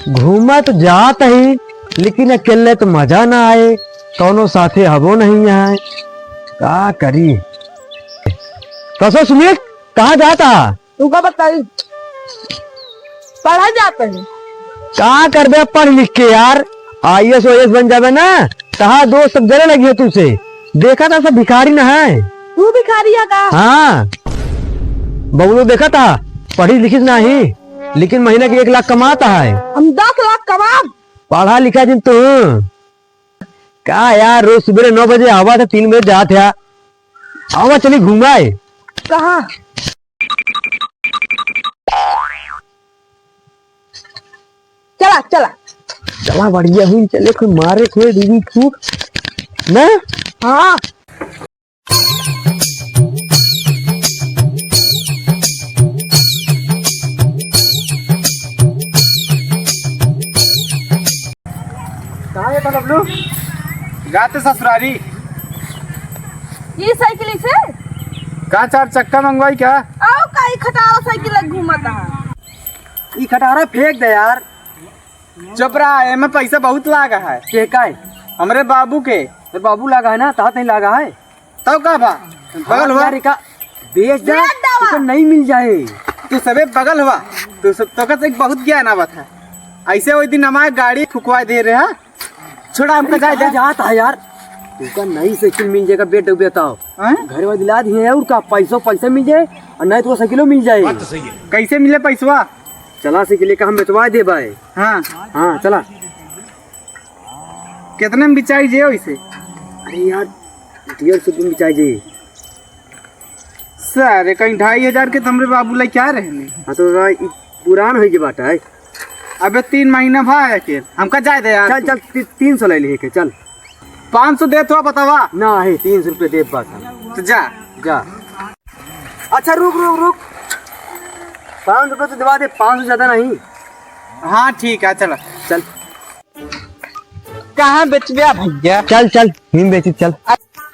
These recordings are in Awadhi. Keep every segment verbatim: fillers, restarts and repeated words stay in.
घूमा तो जात ही, लेकिन अकेले तो मजा ना आए, कौनो साथे हबो नहीं है। का करी? कसो सुमित, कहाँ जाता? तू का बताई? पढ़ा जात ही। का करबे पढ़ लिख के यार? आईएएस ओएएस बन जाबे ना, तहार दोस्त सब जरे लगी है तुसे। देखा था सब भिखारी ना है। तू भिखारी है का? हाँ। बबलू देखा था, पढ़ी लिखिस नाही, लेकिन महीना के एक लाख कमाता है। हम दस लाख कमाब। पढ़ा लिखा जिन तू। का यार, रोज सुबेरे नौ बजे आवा था, तीन बजे जात है। आवा चली घुमाए। कहाँ? चला, चला। चला, बढ़िया हुई, चले, कोई मारे, कोई दीदी खूब। ना? हाँ। कहाँ है बबलू? जाते ससुरारी। ये साइकिल से? का चार चक्का मंगवाई क्या? आओ, का ई खटारा साइकिल लग घूमता है? ई खटारा फेंक दे यार। चुप रहा, एमे पैसा बहुत लागा है। के का है? हमरे बाबू के। तेरे बाबू लागा है ना, तात नहीं लागा है। तब का बा? बगल हुआ। यार, का बेच दे, बेच दे। तुका नहीं मिल जाए। तू सबे बगल हुआ। तू सब, तो का से बहुत ज्ञान आवत है। ऐसे वही दिन हमारे गाड़ी फुकवा दे रहे हैं। छोड़ा, हमका जाए दे। जात है यार। तुका नई साइकिल मिल जाएगा, बेट डूबे तो। हैं? घर में दिला दिए और का, पैसों पैसा मिल जाए और नहीं तो साइकिलों मिल जाए। बात तो सही है। कैसे मिले पैसवा? चला साइकिल का हम बेचवा दे भाई। हाँ। हाँ, चला। कितने में बिचाई जे वैसे? अरे यार, डेढ़ सौ रुपये में बिचाई जे। सारे कहीं ढाई हजार के तो हमरे बाबू लाई क्या रहने? हाँ, तो रा-, ई पुरान होइ जे बाटा है। अबे तीन महीना भा है के, हमका जाए दे यार चल, तू। चल, ती-, तीन सौ ले लिए के, चल। पाँच सौ दे तो बतावा। ना है, तीन सौ रुपये दे बस हम। तो जा। जा। अच्छा, रुक, रुक, रुक। पाँच सौ रुपये तो दिवा दे, पाँच सौ ज्यादा नहीं। हाँ, ठीक है, चला। चल। कहाँ बेचबे भैया? चल, चल, हिम बेची, चल।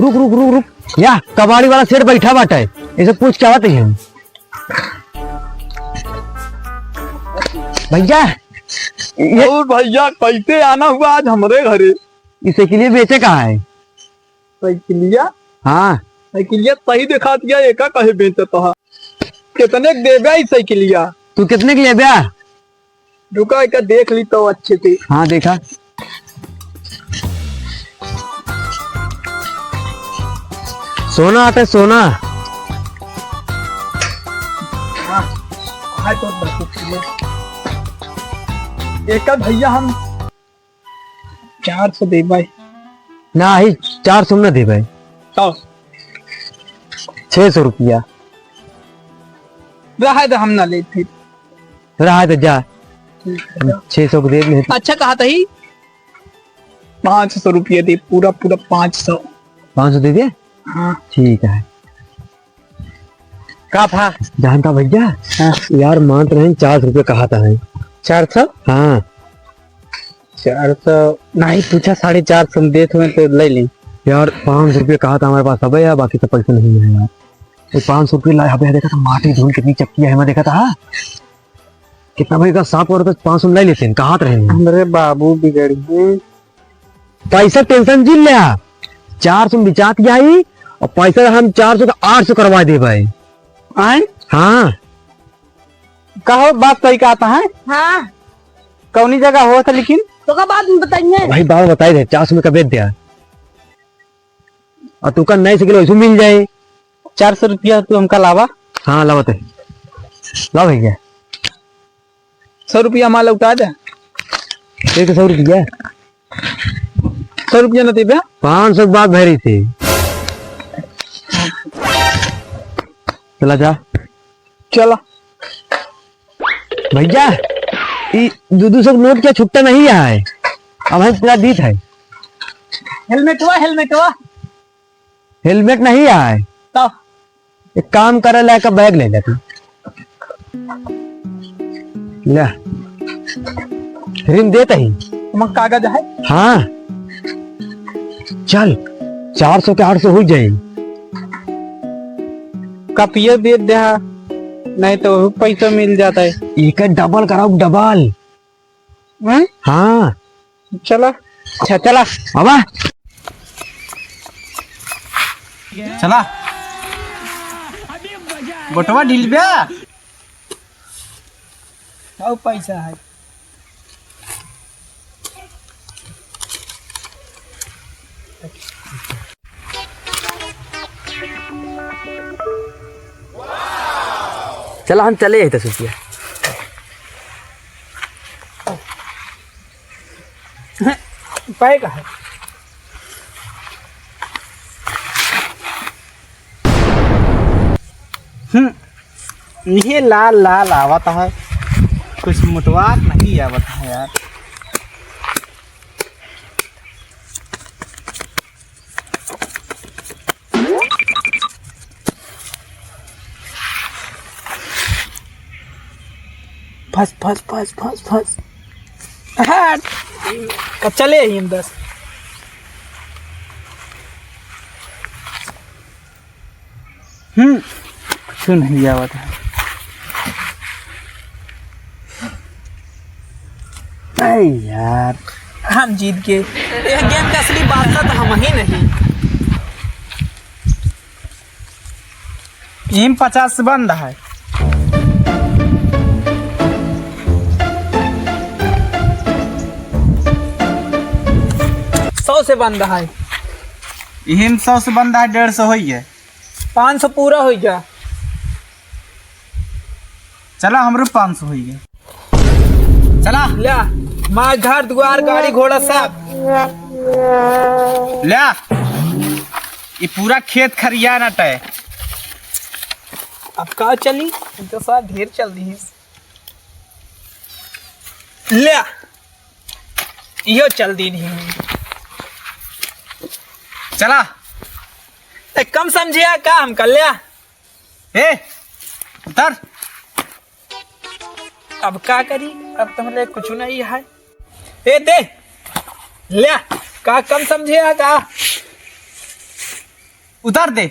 रुक, रुक, रुक, रुक। या, कबाड़ी वाला सेठ बैठा बाटा है। इसे पूछ क्या बात है? भैया, ये और भैया, कैसे आना हुआ आज हमरे घरे? इसे के लिए बेचे कहाँ है? साइकिलिया? हाँ। साइकिलिया सही दिखा दिया, एका कहे बेचत हा? कितने के देबे ई साइकिलिया? तू कितने के लेबे? रुका, एका देख ली तो अच्छे से। हाँ, देखा। सोना आता है, सोना। हाँ, हाँ, तो बस। एका भैया हम चार सौ दे भाई। नाही, चार सौ न दे भाई। तो? छह सौ रुपया। रहा तो हम ना लेते। रहा तो जा। ठीक है। छह सौ को दे दे। अच्छा कहा था ही? पाँच सौ रुपया दे, पूरा, पूरा पाँच सौ। पाँच सौ दे दे? हाँ। ठीक है। का भा? जानता भैया? हाँ। यार, मान तो रहे, चार सौ रुपये कहा था है। चार सौ? हाँ। चार सौ नहीं, पूछा, साढ़े चार सौ में देत हुए तो ले ली। यार, पाँच सौ रुपये कहा था हमारे पास, अब यार, बाकी तो पैसे नहीं है यार। ये पाँच सौ रुपये लाए, अबे देखा था, माटी धूल कितनी चक्की है, मैं देखा था, हाँ? कितना भाई का सांप और तो पाँच सौ में लाई लेते हैं, कहाँ रहे हैं? हमरे बाबू बिगड़ गए। पैसा tension जिन ल्या, चार सौ में बिचात जाई और पैसा हम चार सौ का आठ सौ करवा दे भाई। आए? हाँ। कहो, बात सही कहता है। हाँ। कौनी जगह हो था लेकिन? तो का बाद में बताइए। भाई, बाबा बताई दे, चार सौ में का बेच दिया। और तू का नई साइकिल वैसे मिल जाए। चार सौ रुपया तू हमका लावा। हाँ, लावत है। ला भैया। सौ रुपया हमारा लौटा दे। एक सौ रुपया। सौ रुपया न देबे? पाँच सौ के बात भरी थी। चला जा। चला। भैया, ई दो दो सौ के नोट क्या छुट्टा नहीं है? अब हम पूरा दीत है। हेलमेटवा, हेलमेटवा। हेलमेट नहीं है। तो? एक काम करे, ला का बैग ले ले तू। ले। फ्री में देत ही। तुम कागज है? हाँ। चल, चार सौ के आठ सौ हो जाए। कपिया दे दे हा, नहीं तो वो पैसा मिल जाता है। एक डबल कराओ, डबल। हैं? हाँ। चला। अच्छा, चला। बाबा। चला। बोटवा ढील बे। आओ पैसा है। चला, हम चले ही दस रुपया। पाए का है? हम्म, ये लाल लाल आवत है, कुछ मोटवार नहीं आवत है यार। फंस, फंस, फंस, फंस, फंस। हाँ, का चले ही हम दस। हम्म, कुछ नहीं आवत है। अरे यार, हम जीत गए। यह गेम का असली बादशाह तो हम ही नहीं। इम पचास से बंद है। सौ से बंद है। इम सौ से बंद है, डेढ़ सौ होई है। पाँच सौ पूरा होई जा। चला, हमरो पाँच सौ होई गए। चला। ल्या, माँ घर दुआर गाड़ी घोड़ा सब। ल्या, ये पूरा खेत खरियान अटे। अब का चली? हम तो साथ ढेर चल दी है। ल्या, इहो चल दी नहीं। चला। ए, कम समझिया का हमका, ल्या। ए, उतर। अब का करी, अब तो हमरे कुछ नहीं है। ए, दे, ल्या, का कम समझे है का? उतार दे,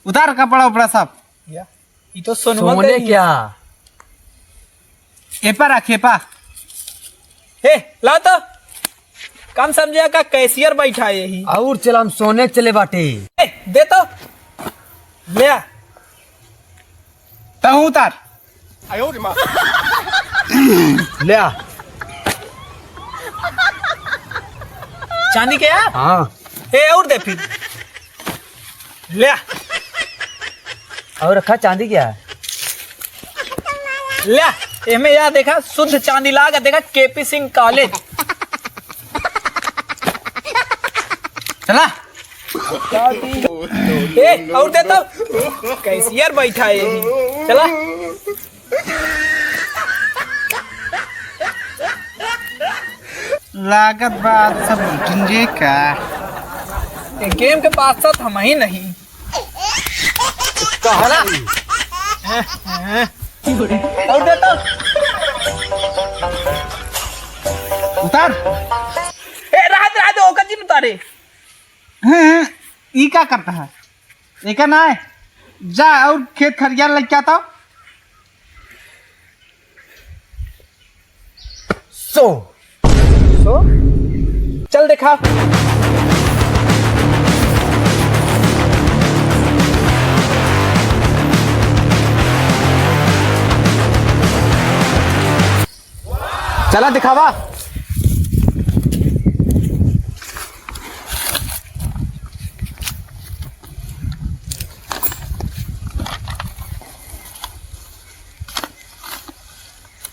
उतार कपड़ा उपड़ा सब। या, ये तो सोनवा सोने का ही क्या? एपा रख, एपा। ए, ला तो। कम समझे का, कैशियर बैठा है यही। और चल, हम सोने चले बाटे। ए, दे तो। ले आ। तहूँ उतार। ले आ। चांदी के आ? हाँ। ए, और दे फिर। ले आ। और रखा चांदी क्या है? ले आ, एमे या देखा, शुद्ध चांदी लाग, देखा, केपी सिंह कॉलेज। चला। ए, और दे तो। कैशियर बैठा है। चला। लागत बा आज सब लुटेंगे का? ये गेम के बादशाह हम ही नहीं। कहला। और दे तो। उतार। ए, रहा दे, रहा दे, ओकर जिन उतारे। हैं, ई का करता है? एका ना है। जा और खेत खरियान लग के आता। सो। सो? चल देखा। चला दिखावा।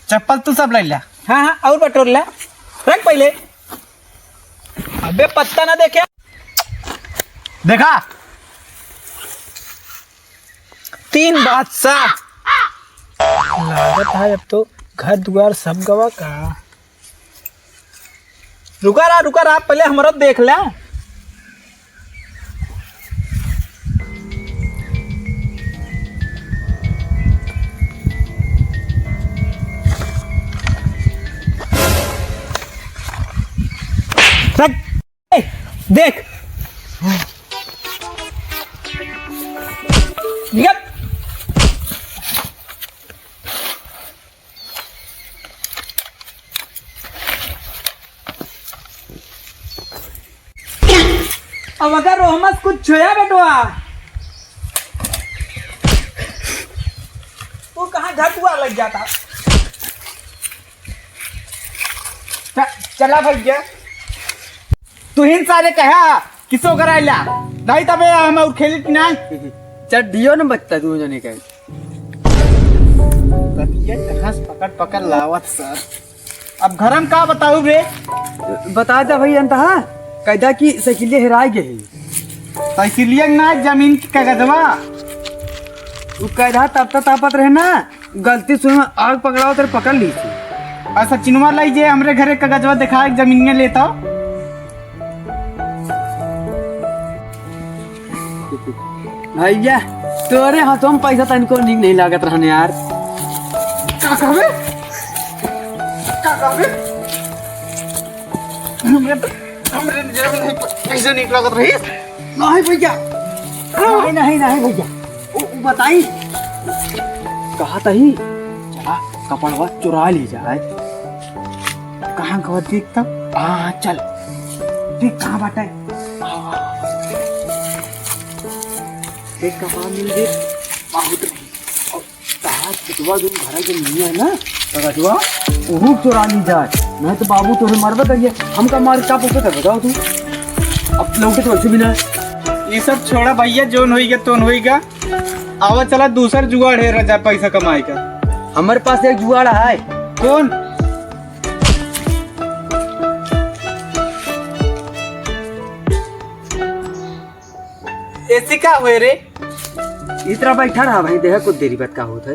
चप्पल तू सब ले ल्या। हाँ, हाँ, और बटोर ल्या। रख पहले। अबे पत्ता ना देखे। देखा। तीन बादशाह। लागत है अब तो घर दुआर सब गवा का। रुका रहा, रुका रहा, पहले हमरा देख ले। रख। ए, देख। निकल। अब अगर रोहमस कुछ छोया बेटवा, तू कहाँ घर दुआर लग जाता? च-, चला भैया। तुहिन सारे कहा किसो कराइला, नहीं तबे हम और खेली कि नहीं। चड्डियो न बचता तू जने कहे। कतिया कहाँ से पकड़ पकड़ लावत सर। अब घरन का बताऊ बे? बता दे भैया, अंतहा कैदा की साइकिलिया हेराय गई। साइकिलिया ना, जमीन की कागजवा। उ कैदा तब तक तापत रहे ना, गलती से आग पकड़ाओ तेरे पकड़ ली थी। और सचिनवा लाई जे हमरे घरे कागजवा दिखा के जमीनिया लेता। भैया, तोरे हाथों में पैसा तनिको नीक नहीं लागत रहने यार। का कहबे? का कहबे? हमरे तो, हमरे जेब में पैसा नीक लागत रही। नहीं भैया। नहीं, नहीं, नहीं भैया। उ, उ बताई। कहा तही, चला कपड़वा चुरा ली जाए। कहाँ गवा देख तब? हाँ, चल। देख कहाँ बाटे। देख कहाँ मिल गई। बहुत रही। और तारा चितवा जो घर के नहीं है ना, कागजवा, उहू चुरा ली जाए। नहीं तो बाबू तोरे मरबे करिए। हमका मार का पोके था बताओ तू। अब लौटे तो वैसे भी ना। ये सब छोड़ा भैया, जोन होइगा तोन होइगा। आवा चला दूसर जुगाड़ है रजा पैसा कमाए का। हमारे पास एक जुगाड़ है। कौन? ऐसी का हुए रे? इतरा बैठा रहा भाई, देहा कुछ देरी बाद का होत है।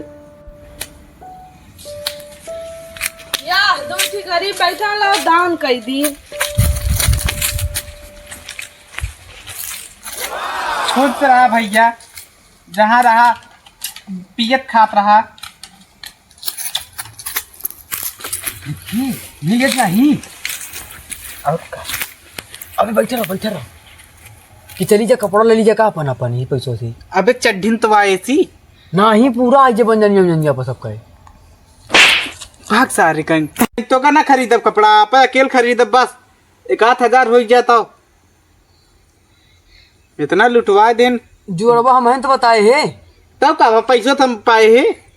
या दो ठी गरीब बैठा ला दान कई दी। खुश रहा भैया, जहाँ रहा पियत खात रहा। मिले नहीं। और का? अबे बैठा रहो, बैठा रहो। कि चली जा कपड़ा ले लीजा का अपन, अपन ही पैसों से। अबे चड्ढिन तो आए सी। नाही पूरा आज बन जानी हम जंजिया पर सब कहे। भाग सारे कहीं। तो का ना खरीदब कपड़ा, आप अकेल खरीदब बस। एक आध हजार हो जाता। इतना लुटवा देन। जुड़वा हम हैं तो बताए हे। तब का बा, पैसो तो हम पाए हे।